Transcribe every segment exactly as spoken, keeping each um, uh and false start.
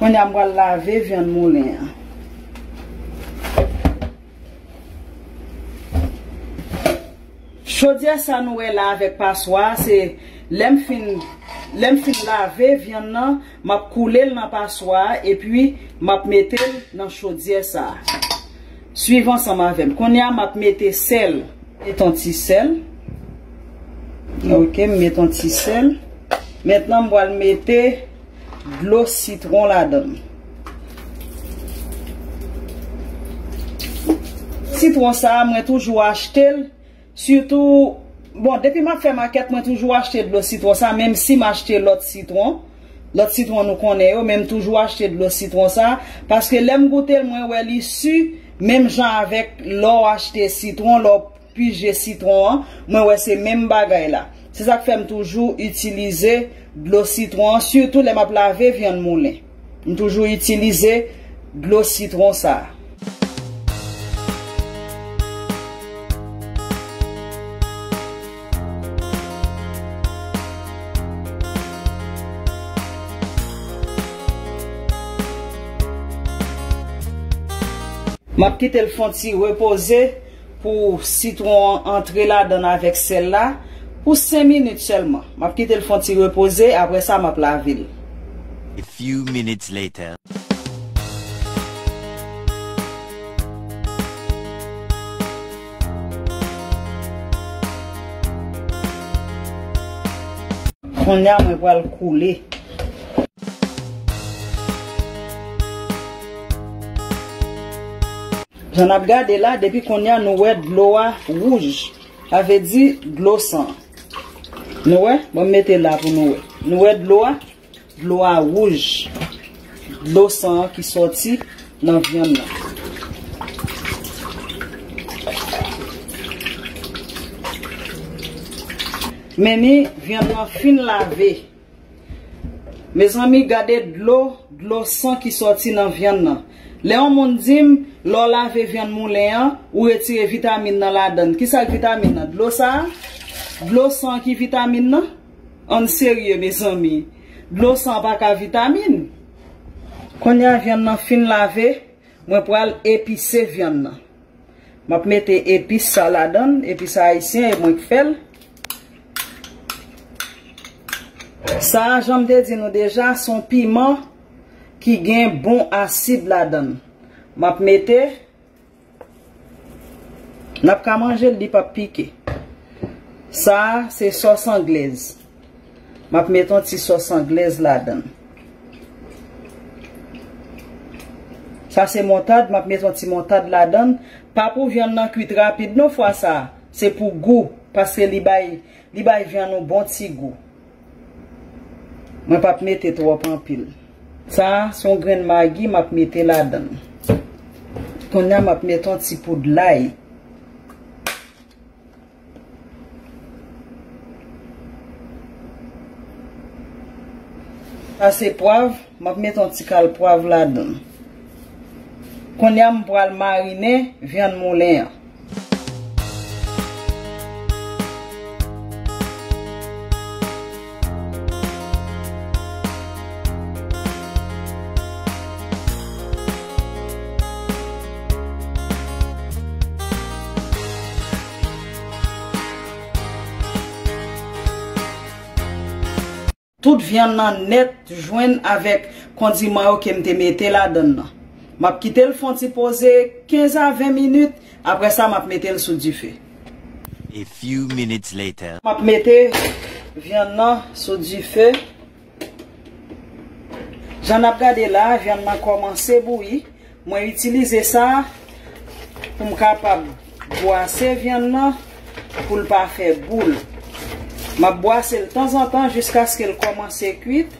Kounye a m pral lave vyann moulen an. Chodyè sa nou wè la avèk paswa a, se lè m fin, lè m fin lave vyann nan, m ap koule l nan paswa a, epi m ap mete l nan chodyè sa a. Swiv ansanm avè m. Kounye a, m ap mete sèl. Met yon ti sèl. Ok, m met yon ti sèl. Mentnan, m pral mete dlo sitwon ladan l. Sitwon sa a, mwen toujou achte l. Sitou, bon, depi m ap fè makèt, mwen toujou achte dlo sitwon sa, menm si m achte lòt sitwon. Lòt sitwon nou konnen yo, men m toujou achte dlo sitwon sa, paske lè m goute l, mwen wè li si, menm jan avèk lè w achte sitwon, lè w pije sitwon an, mwen wè se menm bagay la. Se sa k fè m toujou itilize dlo sitwon an, sitou lè m ap lave vyann moulen. M toujou itilize dlo sitwon sa a. M ap kite l fè yon ti repoze pou sitwon an antre ladan l avèk sèl la pou senk minit sèlman. M ap kite l fè yon ti repoze, apre sa m ap lave l. A few minutes later. Kounye a mwen pral koule. Jan n ap gade la, depi kounye a nou wè dlo a wouj. Sa vle di dlo san. Nou wè? Bon, m mete la pou nou wè. Nou wè dlo a? Dlo a wouj. Dlo san an ki sòti nan vyann nan. Men ni vyann nan fin lave. Mezanmi, gade dlo, dlo san ki sòti nan vyann nan. Lè yon moun di m, lè w lave vyann moulen an, ou retire vitamin nan ladan l. Kisa k vitamin nan? Dlo sa a? Dlo san ki vitamin nan? Ann serye, mezanmi. Dlo san pa ka vitamin. Kounye a vyann nan fin lave, mwen pral epise vyann nan. M ap mete epis sa ladan l, epis ayisyen, e mwen k fè l. Sa a, jan m te di nou deja, se yon piman ki gen bon asid ladan l. M ap mete, n ap ka manje l, li p ap pike. Sa a, se sòs anglèz. M ap met yon ti sòs anglèz ladan l. Sa se montad, m ap met yon ti montad ladan l. Pa pou vyann nan kwit rapid non fwa sa a. Se pou gou, paske li bay, li bay vyann yon bon ti gou. Mwen p ap mete twòp anpil. Sa a se yon grenn magi m ap mete ladan l. Kounye a m ap met yon ti poud lay. Sa se pwav, m ap met yon ti kal pwav ladan l. Kounye a m pral marinen vyann moulen an. Tout vyann nan nèt jwenn avèk kondiman yo ke m te mete ladan l nan. M ap kite l fè yon ti poze kenz a ven minit, apre sa m ap mete l sou dife. A few minutes later. M ap mete vyann nan sou dife. Jan n ap gade la, vyann nan kòmanse bouyi. Mwen itilize sa pou m kapab bwase vyann nan pou l pa fè boul. M ap bwase l tanzantan jiskaske l kòmanse kwit.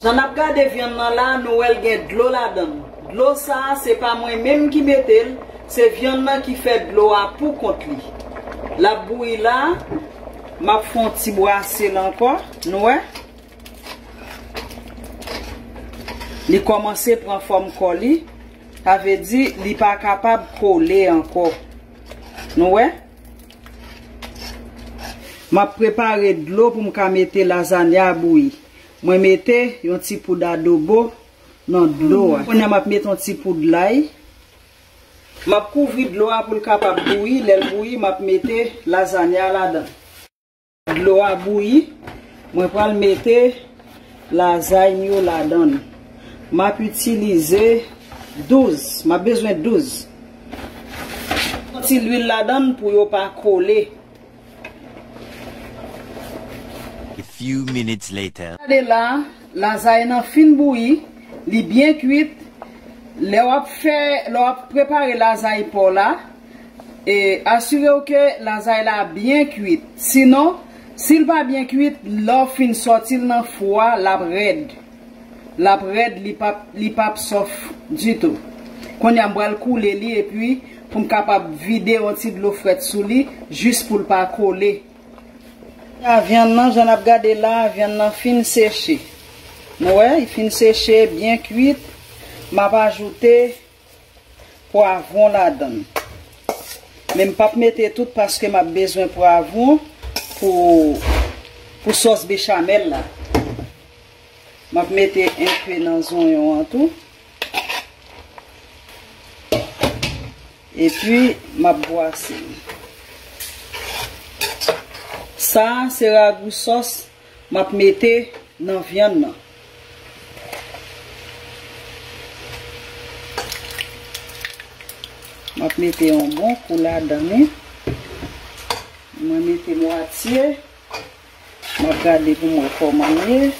Jan n ap gade vyann nan la, nou wè l gen dlo ladan l. Dlo sa a, se pa mwen menm ki mete l, se vyann nan ki fè dlo a pou kont li. L ap bouyi la, m ap fè yon ti bwase l ankò, nou wè. Li kòmanse pran fòm kò li, sa vle di li pa kapab kole ankò. Nou wè? M ap prepare dlo pou m ka mete lazanya a bouyi. Mwen mete yon ti poud adobo nan dlo a. Kounye a m ap mete yon ti poud lay. M ap kouvri dlo a pou l kapab bouyi. Lè l bouyi, m ap mete lazanya a ladan. Dlo a bouyi, mwen pral mete lazay m yo ladan l. M ap itilize douz, m ap bezwen douz. Yon ti lwil ladan l pou yo pa kole. A few minutes later. Gade la, lazay nan fin bouyi, li byen kwit. Lè w ap fè, lè w ap prepare lazay pa w la, e asire w ke lazay la byen kwit. Sinon, si l pa byen kwit, lè w fin sòti l nan fou a, l ap rèd. L ap rèd, li p ap, li p ap sòf ditou. Kounye a m pral koule li epi pou m kapab vide yon ti dlo frèt sou li jis pou l pa kole. A vyann nan, jan n ap gade la, vyann nan fin seche. Nou wè, li fin seche, byen kwit. M ap ajoute pwavwon ladan l. Men m p ap mete tout paske m ap bezwen pwavwon pou, pou sòs bechamèl la. M ap mete enpe nan zonyon an tou. Epi, m ap bwase l. Sa a se ragou sòs m ap mete nan vyann nan. M ap mete yon bon kou ladan li. Mwen mete mwatye. M ap gade pou m wè kòman l ye.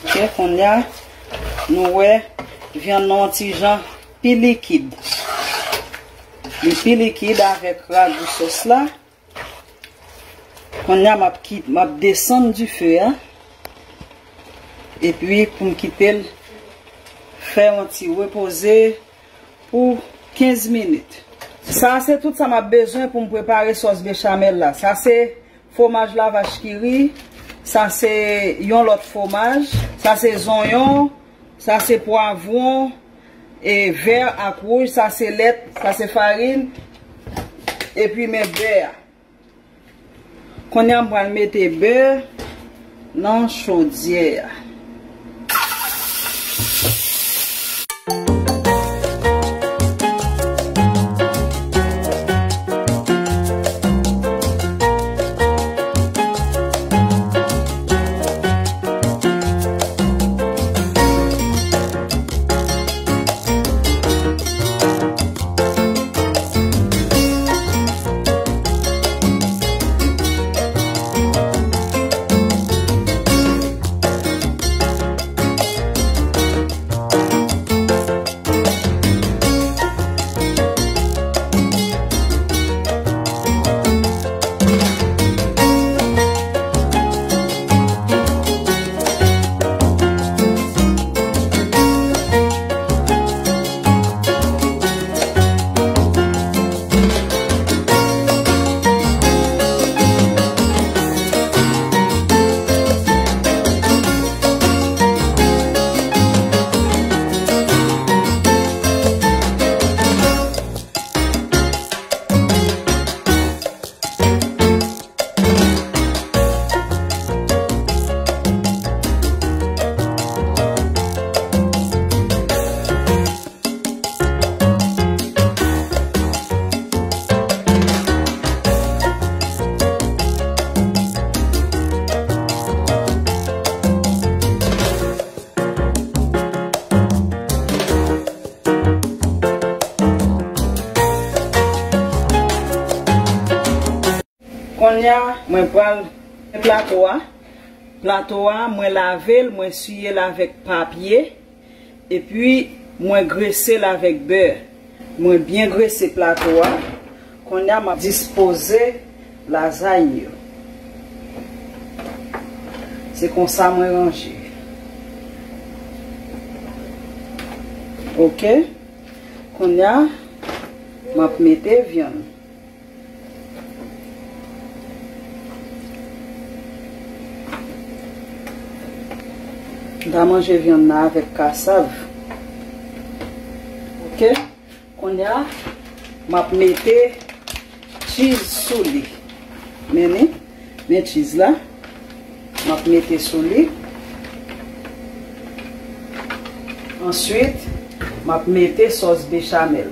Ok, kounye a, nou wè vyann nan yon ti jan pi likid. Li pi likid avèk ragou sòs la. Kounye a, m ap kit, m ap desann dife a. Epi, pou m kite l fè yon ti repoze pou kenz minit. Sa se tout sa m ap bezwen pou m prepare sòs bechamèl la. Sa se fwomaj lavach ki ri. Sa se yon lòt fwomaj. Sa se zonyon. Sa se pwavwon, e vè ak wouj. Sa se lèt. Sa se farin. Epi men bè a. Kounye a m pral mete bè nan chodyè a. Kounye a, mwen pral plato a. Plato a, mwen lave l, mwen siye l avèk papye, epi mwen grese l avèk bè. Mwen byen grese plato a. Kounye a, m ap dispoze lazay yo. Se konsa mwen ranje. Ok. Kounye a, m ap mete vyann. M ta manje vyann nan avèk kasav. Ok. Kounye a, m ap mete cheese sou li. Men li, men cheese la. M ap mete sou li. Answit, m ap mete sòs bechamel.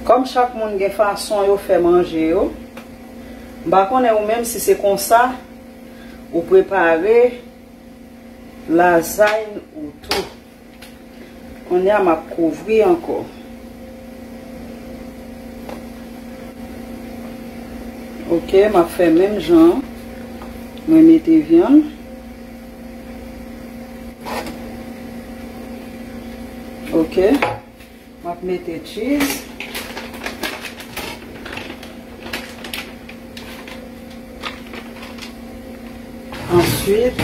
Kòm chak moun gen fason yo fè manje yo, m pa konnen ou menm si se konsa ou prepare lazay ou tou. Kounye a m ap kouvri ankò. Ok, m ap fè menm jan an. Mwen mete vyann. Ok. M ap mete cheese. Answit,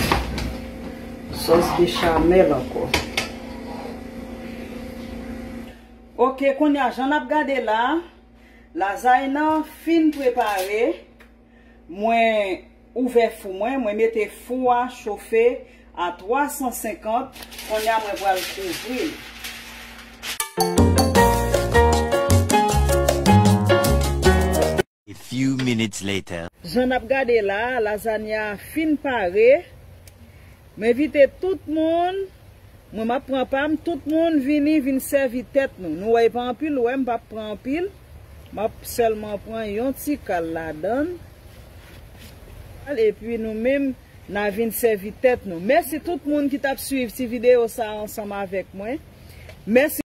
sòs bechamel ankò. Ok, kounye a, jan n ap gade la, lazay nan fin prepare. Mwen ouvè fou mwen, mwen mete fou a chofe a twa san senkant. Kounye a mwen pral kouvri l. A few minutes later. Jan n ap gade la, lazanya fin pare. M envite tout moun, mwen m ap pran pa m, tout moun vini, vin sèvi tèt nou. Nou wè, e pa anpil, ou wè, m p ap pran anpil. M ap sèlman pran yon ti kal ladan l. Epi nou menm, n a vin sèvi tèt nou. Mèsi tout moun ki t ap swiv ti videyo sa a ansanm avèk mwen. Mèsi.